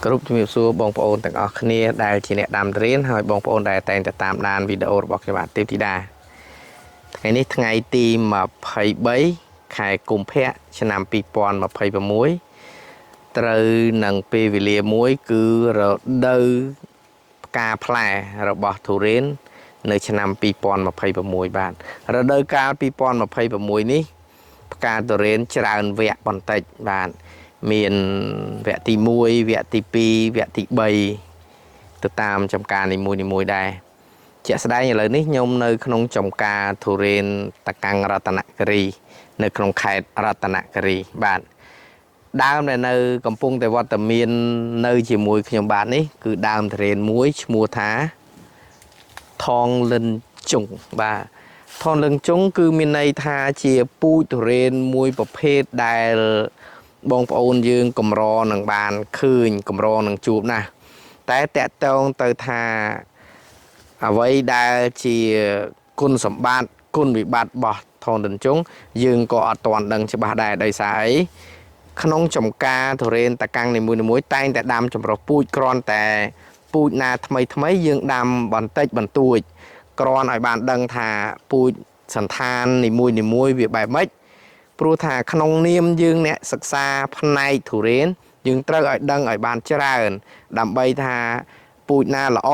គ្រប់ជំរាបសួរបងប្អូនទាំងអស់គ្នាដែលជាអ្នកដាំរៀនហើយបងប្អូនដែលតែងតែតាមដានវីដេអូរបស់ខ្ញុំបាទទេពធីតាថ្ងៃនេះថ្ងៃទី23ខែកុម្ភៈឆ្នាំ2026ត្រូវនឹងពេលវេលាមួយគឺរដូវផ្កាផ្លែរបស់ទុរេននៅឆ្នាំ2026បាទរដូវកាល2026នេះផ្កាទុរេនច្រើនវគ្គបន្តិចបាទមានវគ្គទី1វគ្គទី2វគ្គទី3ទៅតាមចំការនីមួយៗដែរជាក់ស្ដែងឥឡូវនេះខ្ញុំនៅក្នុងចំការទុរេនតកាំងរតនគិរីនៅក្នុងខេត្តរតនគិរីបាទដើមដែលនៅកំពុងតែវត្តមាននៅជាមួយខ្ញុំបាទនេះគឺដើមទុរេនមួយឈ្មោះថាថងលិនជុងបាទថងលិនជុងគឺមានន័យថាជាពូជទុរេនមួយប្រភេទដែលបងប្អូនយើងកម្រនឹងបានឃើញកម្រនឹងជួបណាស់តែតកតងទៅថាអ្វីដែលជាគុណសម្បត្តិគុណវិបត្តិរបស់ថងលិនជុងយើងក៏អត់ទាន់ដឹងច្បាស់ដែរដោយសារអីក្នុងចំការទុរេនតកាំងនីមួយៗតែងតែដាំចម្រុះពូជគ្រាន់តែពូជណាថ្មីថ្មីយើងដាំបន្តិចបន្តួចគ្រាន់ឲ្យបានដឹងថាពូជសន្តាននីមួយៗវាបែបម៉េចព្រោះថាក្នុងនាមយើងអ្នកសិក្សាផ្នែកទុរេនយើងត្រូវឲ្យដឹងឲ្យបានច្រើនដើម្បីថាពូជណាល្អ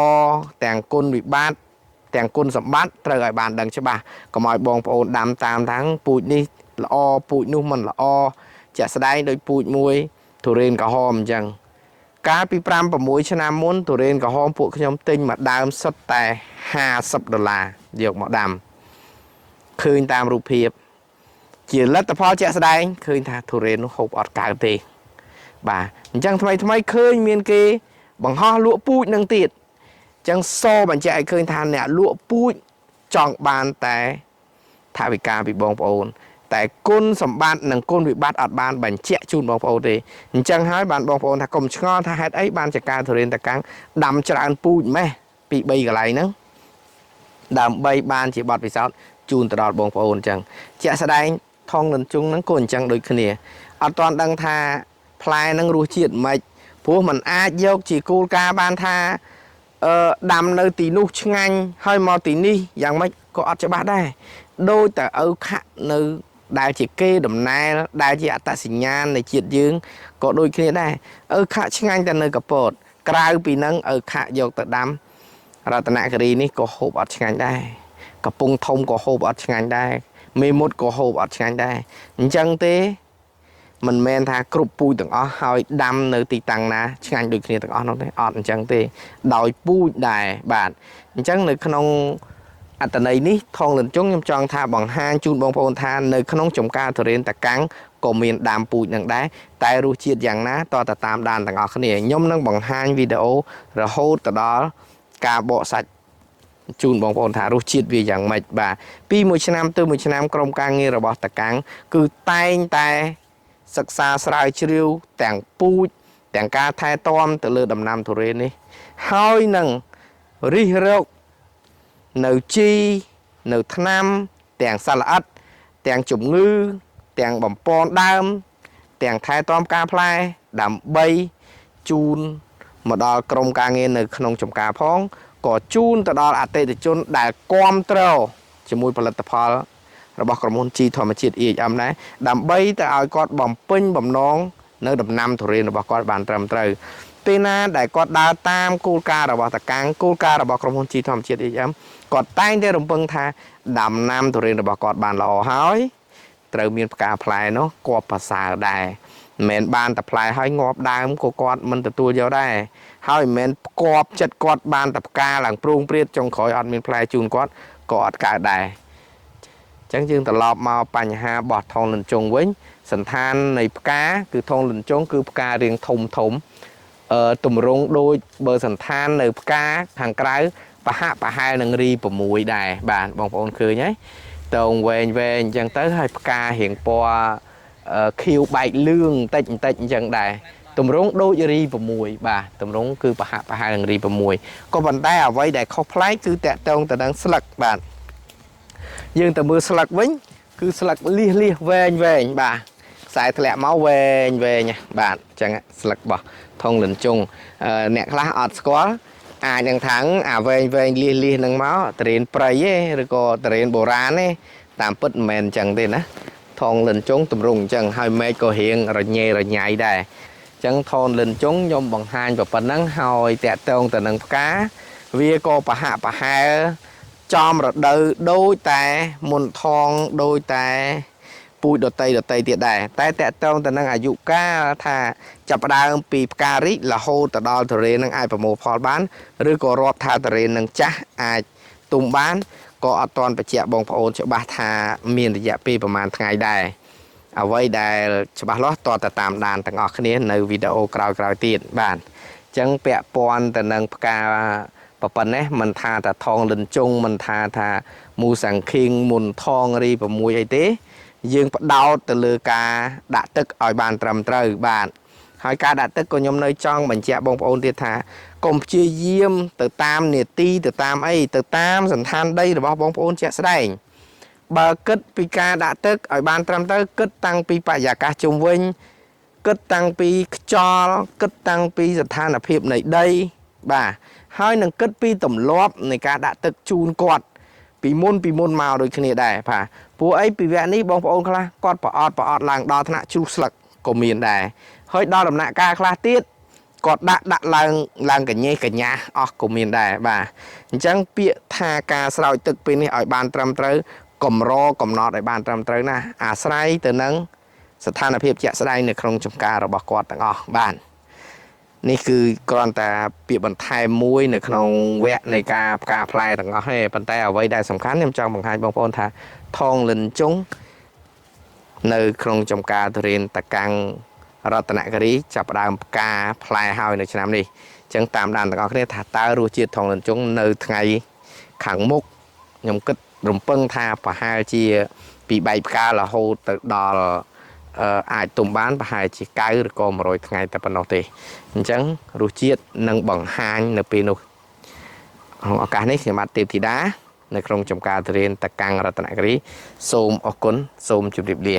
ទាំងគុណវិបត្តិទាំងគុណសម្បត្តិត្រូវឲ្យបានដឹងច្បាស់កុំឲ្យបងប្អូនដាំតាមทั้งពូជនេះល្អពូជនោះមិនល្អជាក់ស្ដែងដោយពូជមួយទុរេនក្រហមអញ្ចឹងកាលពី5 6ឆ្នាំមុនទុរេនក្រហមពួកខ្ញុំទិញមួយដើមសុទ្ធតែ50ដុល្លារយកមកដាំឃើញតាមរូបភាពជាលទ្ធផលជាក់ស្ដែងឃើញថាទុរេននោះហូបអត់កើតទេបាទអញ្ចឹងថ្មីថ្មីឃើញមានគេបង្ហោះលក់ពូជនឹងទៀតអញ្ចឹងសបញ្ជាក់ឲ្យឃើញថាអ្នកលក់ពូជចង់បានតែថវិកាពីបងប្អូនតែគុណសម្បត្តិនិងគុណវិបត្តិអត់បានបញ្ជាក់ជូនបងប្អូនទេអញ្ចឹងហើយបានបងប្អូនថាកុំឆ្ងល់ថាហេតុអីបានចការទុរេនតកាំងដាំច្រើនពូជម៉េះពី3កន្លែងហ្នឹងដើម្បីបានជាបទពិសោធន៍ជូនទៅដល់បងប្អូនអញ្ចឹងជាក់ស្ដែងថងលិនជុងហ្នឹងក៏អញ្ចឹងដូចគ្នាអត់ទាន់ដឹងថាផ្លែហ្នឹងរសជាតិម៉េចព្រោះมันអាចយកជាគោលការណ៍បានថាដាំនៅទីនោះឆ្ងាញ់ហើយមកទីនេះយ៉ាងម៉េចក៏អត់ច្បាស់ដែរដោយតែឪខៈនៅដែលជាគេដំណែលដែលជាអត្តសញ្ញាណនៃជាតិយើងក៏ដូចគ្នាដែរឪខៈឆ្ងាញ់តែនៅកពតក្រៅពីហ្នឹងឪខៈយកទៅដាំរតនគិរីនេះក៏ហូបអត់ឆ្ងាញ់ដែរកំពង់ធំក៏ហូបអត់ឆ្ងាញ់ដែរមេមត់ក៏ហូបអត់ឆ្ងាញ់ដែរអញ្ចឹងទេមិនមែនថាគ្រប់ពូជទាំងអស់ហើយដាំនៅទីតាំងណាឆ្ងាញ់ដូចគ្នាទាំងអស់នោះទេអត់អញ្ចឹងទេដោយពូជដែរបាទអញ្ចឹងនៅក្នុងអត្តន័យនេះថងលិនជុងខ្ញុំចង់ថាបង្ហាញជូនបងប្អូនថានៅក្នុងចំការទុរេនតកាំងក៏មានដាំពូជនឹងដែរតែរសជាតិយ៉ាងណាតតែតាមដានទាំងអស់គ្នាខ្ញុំនឹងបង្ហាញវីដេអូរហូតទៅដល់ការបកសាច់ជូនបងប្អូនថារសជាតិវាយ៉ាងម៉េចបាទពីមួយឆ្នាំទៅមួយឆ្នាំក្រុមការងាររបស់តកាំងគឺតែងតែសិក្សាស្រាវជ្រាវទាំងពូជទាំងការថែទាំទៅលើដំណាំទុរេននេះហើយនឹងរិះរកនៅជីនៅថ្នាំទាំងសត្វល្អិតទាំងជំងឺទាំងបំពន់ដើមទាំងថែទាំការផ្លែដើម្បីជូនមកដល់ក្រុមការងារនៅក្នុងចំការផងក៏ជូនទៅដល់អតិថិជនដែលគាំទ្រជាមួយផលិតផលរបស់ក្រុមហ៊ុនជីធម្មជាតិ EHM ដែរដើម្បីទៅឲ្យគាត់បំពេញបំណងនៅដំណាំទុរេនរបស់គាត់បានត្រឹមត្រូវពេលណាដែលគាត់ដើរតាមគោលការណ៍របស់តកាំងគោលការណ៍របស់ក្រុមហ៊ុនជីធម្មជាតិ EHM គាត់តែងតែរំពឹងថាដំណាំទុរេនរបស់គាត់បានល្អហើយត្រូវមានផ្កាផ្លែនោះគប្បីប្រសើរដែរមិនមែនបានតែផ្លែហើយងាប់ដើមក៏គាត់មិនទទួលយកដែរហើយមិនមែនផ្គប់ចិត្តគាត់បានតែផ្កាឡើងព្រួងព្រាតចុងក្រោយអត់មានផ្លែជូនគាត់ក៏អត់កើតដែរអញ្ចឹងយើងត្រឡប់មកបញ្ហាបោះថងលិនជុងវិញសន្តាននៃផ្កាគឺថងលិនជុងគឺផ្ការាងធំធំទម្រង់ដូចបើសន្តាននៅផ្កាខាងក្រៅប្រហាក់ប្រហែលនឹងរី6ដែរបាទបងប្អូនឃើញហើយតងវែងវែងអញ្ចឹងទៅហើយផ្ការៀងពណ៌ខៀវបែកលឿងបន្តិចបន្តិចអញ្ចឹងដែរទម្រង់ដូចរី6បាទទម្រង់គឺប្រហាក់ប្រហែលនឹងរី6ក៏ប៉ុន្តែអ្វីដែលខុសប្លែកគឺតកតងទៅនឹងស្លឹកបាទយើងទៅមើលស្លឹកវិញគឺស្លឹកលៀសលៀសវែងវែងបាទខ្សែធ្លាក់មកវែងវែងបាទអញ្ចឹងស្លឹករបស់ ថងលិនជុងអ្នកខ្លះអត់ស្គាល់អាចនឹងថាងអាវែងវែងលៀសលៀសនឹងមកតរៀនព្រៃទេឬក៏តរៀនបុរាណទេតាមពិតមិនមែនអញ្ចឹងទេណាថងលិនជុងទម្រង់អញ្ចឹងហើយមែកក៏រៀងរញ៉េរញ៉ៃដែរអញ្ចឹងថនលិនជុងខ្ញុំបង្ហាញប៉ុណ្ណឹងហើយតាក់ទងទៅនឹងផ្កាវាក៏ប្រហាក់ប្រហែលចំរដូវដូចតែមុនថងដូចតែពូជដតីដតីទៀតដែរតែតាក់ទងទៅនឹងអាយុកាលថាចាប់ផ្ដើមពីផ្ការីករហូតទៅដល់ទុរេននឹងអាចប្រមូលផលបានឬក៏រាប់ថាទុរេននឹងចាស់អាចទុំបានក៏អត់ទាន់បញ្ជាក់បងប្អូនច្បាស់ថាមានរយៈពេលប្រហែលថ្ងៃដែរអ្វីដែលច្បាស់លាស់តតែតាមដានទាំងអស់គ្នានៅវីដេអូក្រោយៗទៀតបាទអញ្ចឹងពាក់ព័ន្ធទៅនឹងផ្កាប៉ុណ្ណេះមិនថាតែថងលិនជុងមិនថាថាមូសាំងឃីងមុនថងរី6អីទេយើងផ្ដោតទៅលើការដាក់ទឹកឲ្យបានត្រឹមត្រូវបាទហើយការដាក់ទឹកក៏ខ្ញុំនៅចង់បញ្ជាក់បងប្អូនទៀតថាកុំព្យាយាមទៅតាមនាទីទៅតាមអីទៅតាមសន្តានដីរបស់បងប្អូនជាក់ស្ដែងបើគិតពីការដាក់ទឹកឲ្យបានត្រឹមត្រូវគិតតាំងពីបរិយាកាសជុំវិញគិតតាំងពីខ្យល់គិតតាំងពីស្ថានភាពនៃដីបាទហើយនឹងគិតពីទម្លាប់នៃការដាក់ទឹកជូនគាត់ពីមុនមកដូចគ្នាដែរបាទពួកអីពីវគ្គនេះបងប្អូនខ្លះគាត់ប្រអត់ឡើងដល់ថ្នាក់ជ្រុះស្លឹកក៏មានដែរហើយដល់ដំណាក់កាលខ្លះទៀតគាត់ដាក់ឡើងកញេះកញ្ញាអស់ក៏មានដែរបាទអញ្ចឹងពាក្យថាការស្រោចទឹកពេលនេះឲ្យបានត្រឹមត្រូវកម្រកំណត់ឲ្យបានត្រឹមត្រូវណាស់អាស្រ័យទៅនឹងស្ថានភាពជាក់ស្ដែងនៅក្នុងចំការរបស់គាត់ទាំងអស់បាទនេះគឺគ្រាន់តែពាក្យបន្ថែមមួយនៅក្នុងវគ្គនៃការផ្កាផ្លែទាំងអស់ទេប៉ុន្តែអ្វីដែលសំខាន់ខ្ញុំចង់បង្ហាញបងប្អូនថាថងលិនជុងនៅក្នុងចំការទុរេនតកាំងរតនគិរីចាប់ផ្ដើមផ្កាផ្លែហើយនៅឆ្នាំនេះអញ្ចឹងតាមដានទាំងអស់គ្នាថាតើរសជាតិថងលិនជុងនៅថ្ងៃខាងមុខខ្ញុំគិតរំពឹងថាប្រហែលជាពីបែកផ្ការហូតទៅដល់អាចទុំបានប្រហែលជា9ឬក៏100ថ្ងៃតែប៉ុណ្ណោះទេអញ្ចឹងរសជាតិនឹងបង្ហាញនៅពេលនោះក្នុងឱកាសនេះខ្ញុំបាទទេពធីតានៅក្នុងចំការទុរេនតកាំងរតនគិរីសូមអរគុណសូមជម្រាបលា